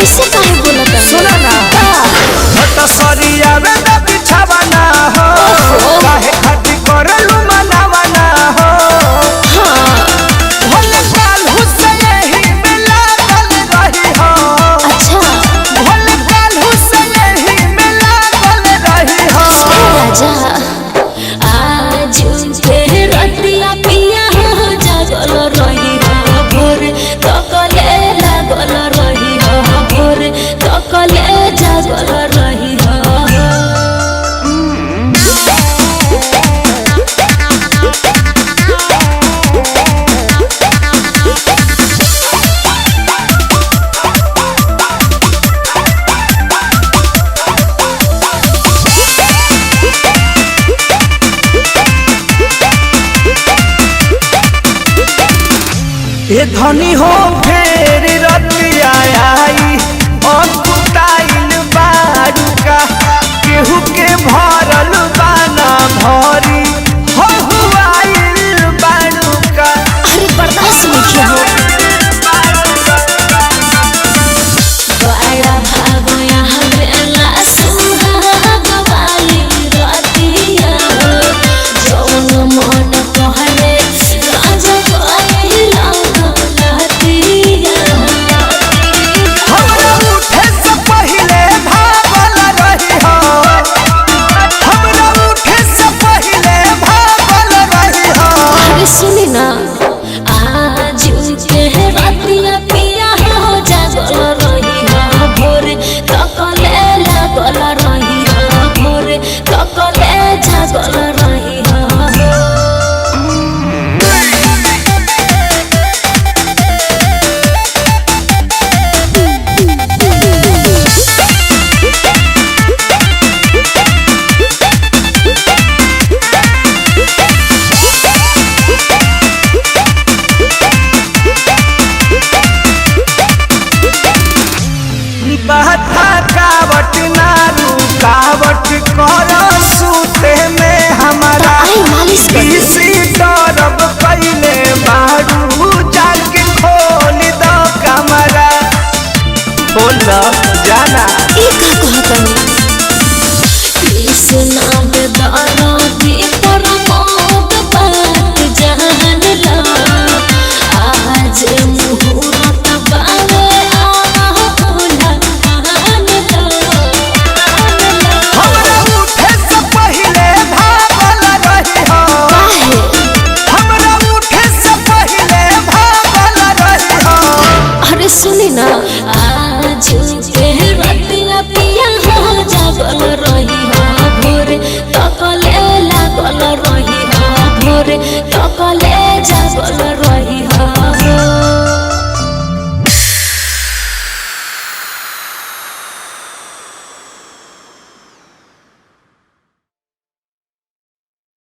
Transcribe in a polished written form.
ऐसे काहे बोलत सुना ना। घट सरिया में न बिछावा ना हो, काहे खातिर करलू मनावा ना हो। हाँ। भोले काल्हू से यही में लागल रही हो। अच्छा। भोले काल्हू से यही में लागल रही हो। ए राजा, आज के रतिया पिया हो जागल रही हो भोर तकले लागल रही हो भोर तकले जागल रही हो। ए धनी हो फेर रतिया आई और कुताइल बारुका, केहू के भरल बाना भरी हो हुआइल बारुका। अरे बर्दाश्त नहीं हो। बड़ा भागो यहाँ बेला सुहाग वाली रतिया, जौन मन कहले राजा कहिला लतिया। हमरा उठे से पहिले भागल रही हो। हमरा उठे से पहिले भागल रही हो। अरे सुनी ना, आज के रतिया पिया हो जागल रही हो भोर तकले लागल रही हो भोर तकले जागल रही हो। बहता कावट ना रुकावट कर सूते में हमारा। आई मालिश कर दे। इसी तरफ पहले बारू जाके खोल दो कमरा। बोल जाना। ई का कहतनी कृष्णा बेदरदी परमोद बात जान ला, आज मुहूर्त बावे आहुला आन ला। हमरा उठे से पहिले भागल रही हो। काहे? हमरा उठे से पहिले भागल रही हो। अरे सुनी ना, आज के रतिया पिया हो जागल रही हो भोर तकले लागल रही हो भोर तकले जागल रही हो।